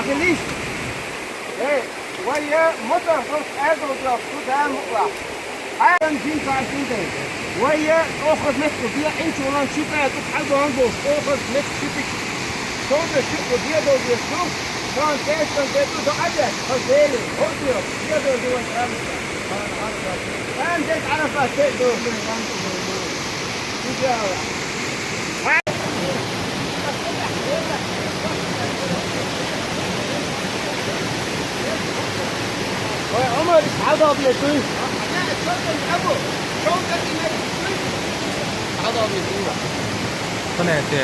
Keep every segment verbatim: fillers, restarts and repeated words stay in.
Хилис. Э, вай, я, мотор, хом, э, дол, дол, шу, да, мукла. Ай, ам, жин, фашин, дэ. Вай, я, охот, мет, ку, бия, ин, чулан, шу, да, ку, хал, дон, бо, охот, мет, шу, пик. Сон, да, шу, ку, бия, дол, бия, шу. Сон, тэ, сон, тэ, ку, до, а, бия, ха, зели, хо, бия, бия, дол, бия, хан. Хан, дэ, Арафат, тэ, дол, бия, хан, дол, бия. Ой, Ӏумар, иш хьадаб ле дуй? Хьадаб ле дуй. Хьанайте.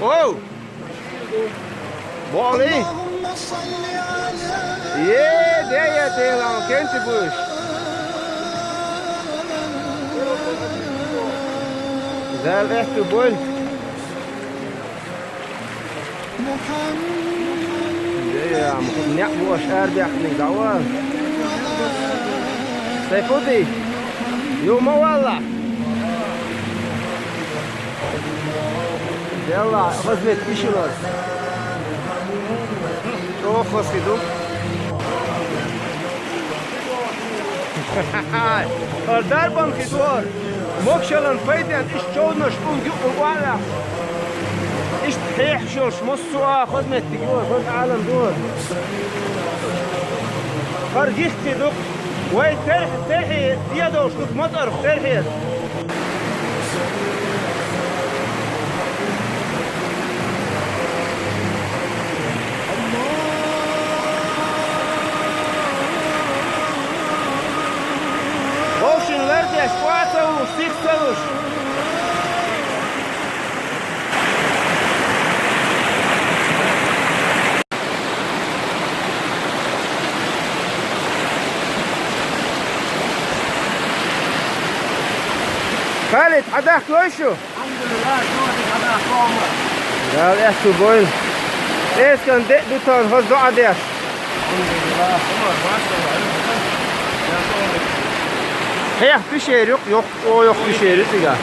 Оу! Боли? Е, де, е, де, лан, кенти буш. Дал, э, ту боль. Де, я, м, не, бош, ар, бяхни, дава. Сайфуди. Ё, ма валла. Делла, хазмет ишилар. Ох, хасиду. Ардарбан хидуар. Мокшалан пайден иш човнаш ун юкъу вала. Иш хехшош муссуа хазмет дигуар, хаз алам дуар. Хар гихти дук. Вай терх, терхи, диадош дук, матар терхи. Вовшин лердеш, квацалуш, сихсалуш. Халид, хьадахъ лойшу? Алхьамдулиллах, жумади хьадахъ лома. Дал эсу бойл. Эскан де дутан хозо адеш. Алхьамдулиллах, умар, машалла, алхьамдулиллах. Хех пишер юк, юк, о, юк пишер юк ига.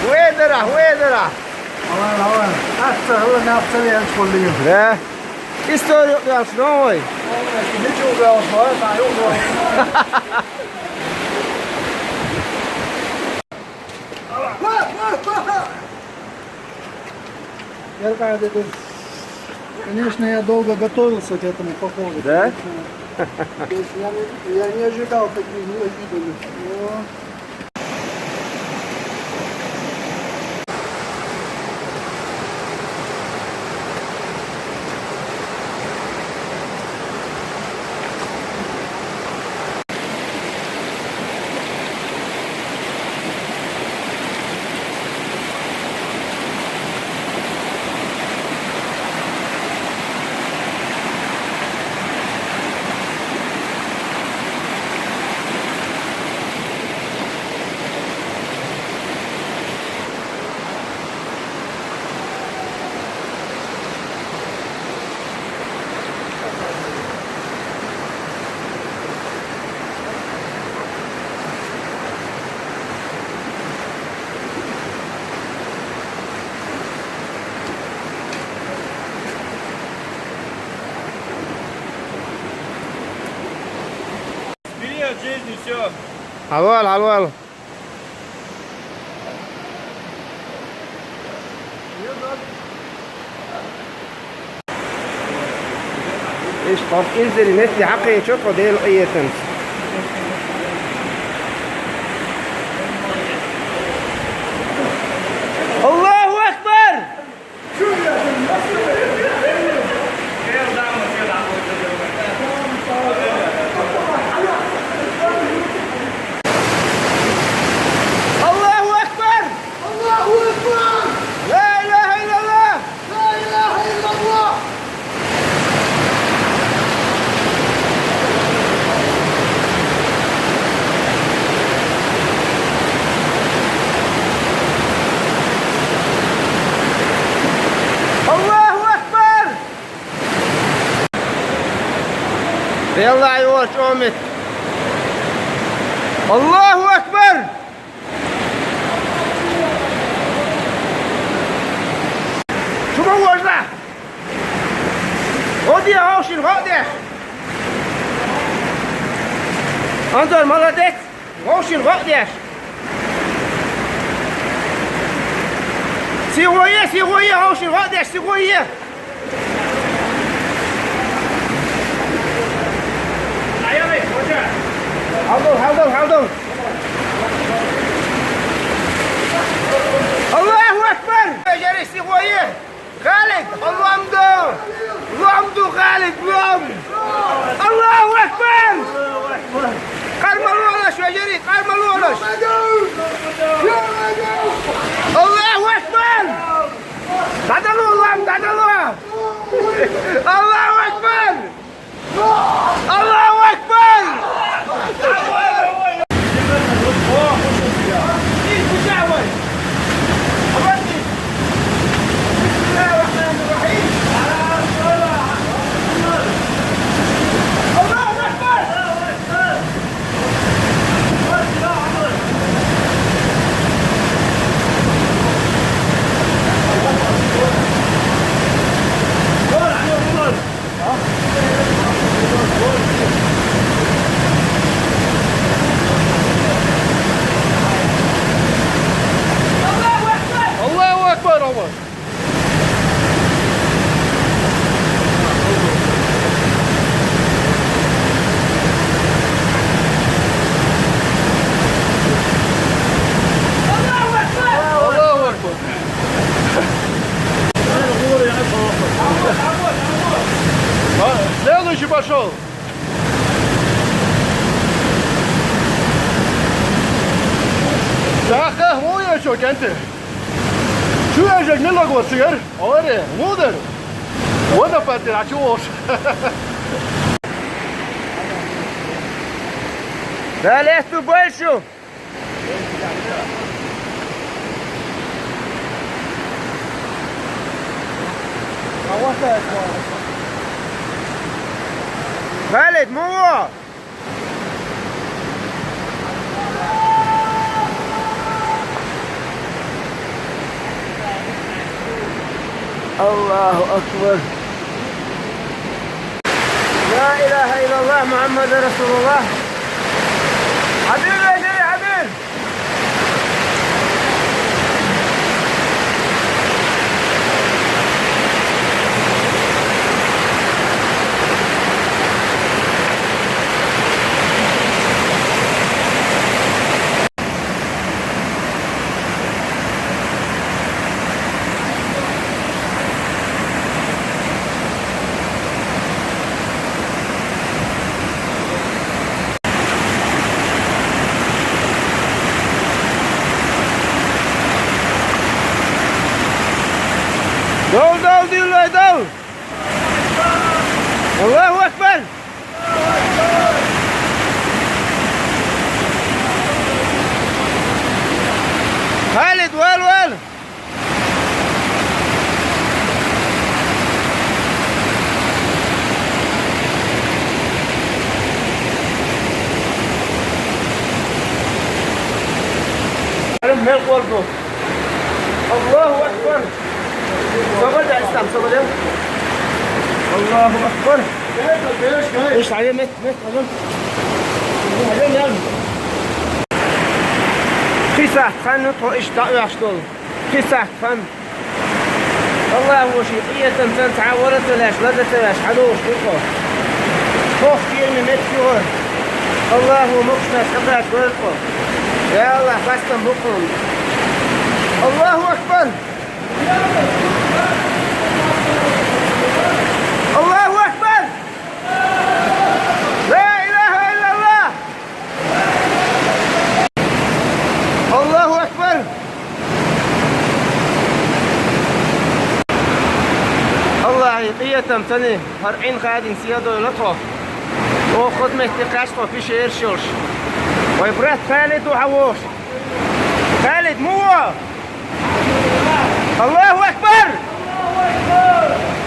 Уэдара, уэдара. Алан, алан. Атса, алан, атса, янч болдугун. Да. История янч, новый. Ничего, янч, новый, да, ёлку. Я рад, это, конечно, я долго готовился к этому походу. Да? То есть я не, я не ожидал таких неожиданностей. Но Период жизни, все. Гьалвал, гьалвал. Иш къаркъилзари нефти гьакъи чӀутӀа дел айетанц. Аллагьу акбар! Аллагьу акбар! Аллагьу акбар! Ла илагьа иллаллагь! Ла илагьа иллаллагь! Аллагьу акбар! Беллай вач омит. Аллагьу акбар! Шума важна! Оди гъавшин гъавдеш! Анзор, молодец! Гъавшин гъавдеш! Сигъуе, сигъуе, гъавшин гъавдеш, сигъуе! Гьалдал, гьалдал, гьалдал! Аллагьу акбар! Жери сигъуе! Халид, Аллагьу акбар! Аллагьу акбар, Халид, Аллагьу акбар! Аллагьу акбар! Къармалу алаш, вежери, къармалу алаш! Аллагьу акбар! Дадалу, Аллагь, дадалу! Аллагьу акбар! Аллагьу акбар! Аллагьу акбар, Омар! Аллагьу акбар! А, следующий пошёл. Даха, вон я чё, кенте? Чё я же не могу сыгар? Оре, мудер. Вот опять ты, а чё уж? Да, лезь ты больше. Халид, муво! Аллагьу акбар. Ла илагьа иллаллагь, Мугьаммадун расулуллагь. Абир, абир, абир. Аллаху акбар! Халид, вал, вал! Мел къорду. Аллаху акбар. Собадан ислам, собадан. Аллаху акбар. Иш, гьайда, мет, мет, гьайда. Гьайда, ял. Кхин сагӀат ханна тхо иштта дӀаоьхуш долу. Кхин сагӀат ханна. Аллахо шен къинхетамца цхьа а вара ца веш, лаза ца веш, хьадогӀуш ду тхо. Хох кийраме меттиг ю хӀара. Аллахо могушаллаш хьакхачавойла тхо. Я Аллах, хастам бу хьуна. Аллаху акбар! Аллаху акбар! Ла илаха иллаллах! Аллаху акбар! Аллахьан къинхетамца хӀара Ӏин хадийна сел дойла тхо. Оха хаза меттиг кхаьчна тхо пишераш йолуш. Вай брат Халид ву хьан вогӀуш? Халид, муха ву? Аллаху акбар!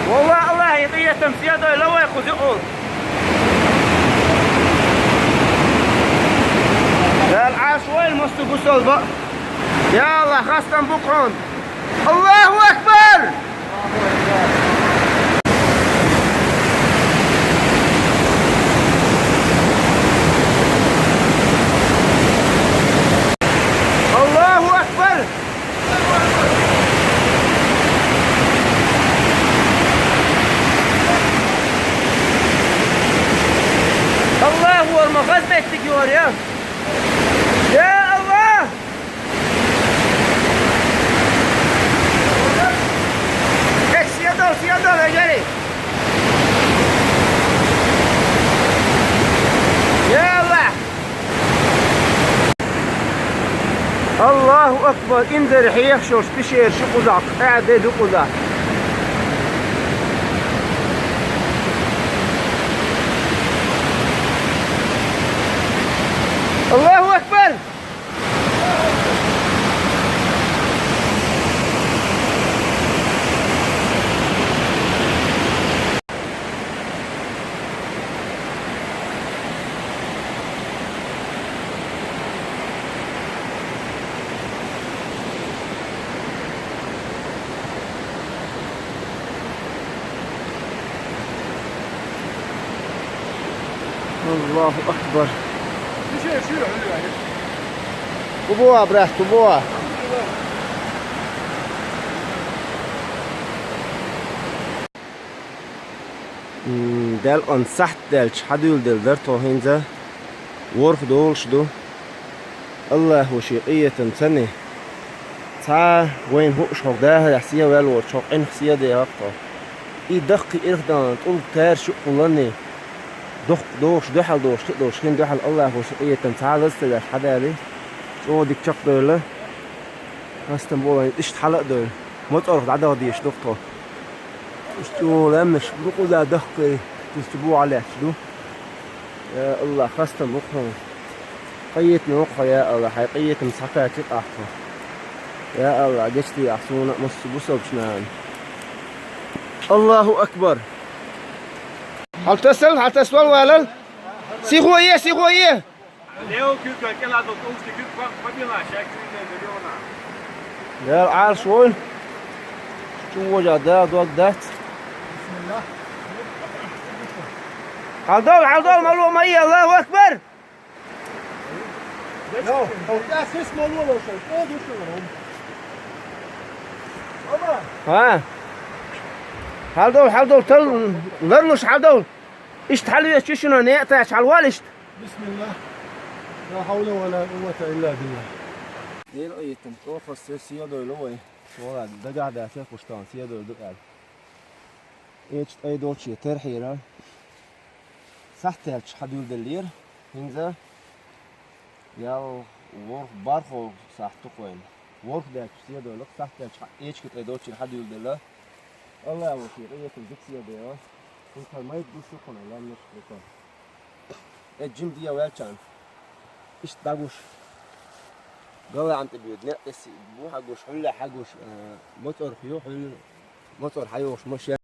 Валлахьи, Аллахьан къинхетамца сел дойла вай кхуза юкъахула. Дала Ӏаш войла массо а бусалба. Я Аллах, хастам бу хьуна. Аллаху акбар! Аллаху акбар! Аллаху акбар, ма хаза меттиг ю хӀара, я! Я Аллах! Эк, сел дойла, сел дойла, эгери! Я Аллах! Аллаху акбар! Инзаре хьехаш йолуш пишераш ю кхузахь, къаьхьа де ду кхузахь. Аллаху акбар! Аллаху акбар. Ту бу а, брат, ту бу а. М, дел он сахьт даьлча хьадуьйладелла дара тхо хӀинца. ВорхӀ долуш ду. Аллахо шен къинхетамца. Цхьа а вайна хууш хӀокху дахарехь сехьаваьлла воцуш хӀокху Ӏинах сехьадехира тхо. И даккхий ирхъа даларна тӀулг таьрша юкъахула, дохк дохуш, дуьхьал дохуш, кхин а долуш, хин дуьхьал Аллахо шен къинхетамца цхьа а лаза ца веш хьадаьлла, чӀогӀа дика чекхдевлла. Хастам бу вайна иштта хьала а девлла. МоцӀарах дӀадаха дезаш ду-кх тхо. Иштта чӀогӀа лаьмнаш ду кхузахь даккхий, иза чу бухахь лаьтташ ду. Я Аллах, хастам бу-кх хьуна. Къинхетаме ву-кх хьо, я Аллах, хьайн къинхетамца схьакхачийта ахь тхо. Я Аллах, гечдехьа ахь суна а, массо а бусалбачунна а. Аллаху акбар! Хьалтасал, хьалтасвал валал! Сихо е, сихо е! Дела Ӏалаш войла. Чу вожа да, дог дац. Хьалдовла, хьалдовла, ма ло, ма е, Аллаху акбар! ХӀа. Хьалдовла, хьалдовла, тал ларлуш хьалдовла. Иштта хьалвечу шуна некъа тача хьалвал иштта. Бисмиллах. Ла хьавла ва ла къуввата илла биллах. Дела къинхетам, тӀохаза сел дойла вай. Вала дагахь дац, кхуьш тахана сел дойла ду аьлла. Эчу тӀе долчу терхьера. Сахьт даьлча хьадуьйладеллера. ХӀинца ял ворхӀ, бархӀ сахьт ду-кх вайна. ВорхӀ даьлча сел дойла, сахьт даьлча хьа-, эчу тӀе долчуьра хьадуьйладелла. Аллахо шен къинхетамца дика сел дойла. Инкар майд гуш юхуна, лам неш бетон. Э, жим дия велчан. Иш дагуш. Гала амте биуд, не эси бу хагуш, хулла хагуш, э, мотор хю, хул, мотор хайош, машина.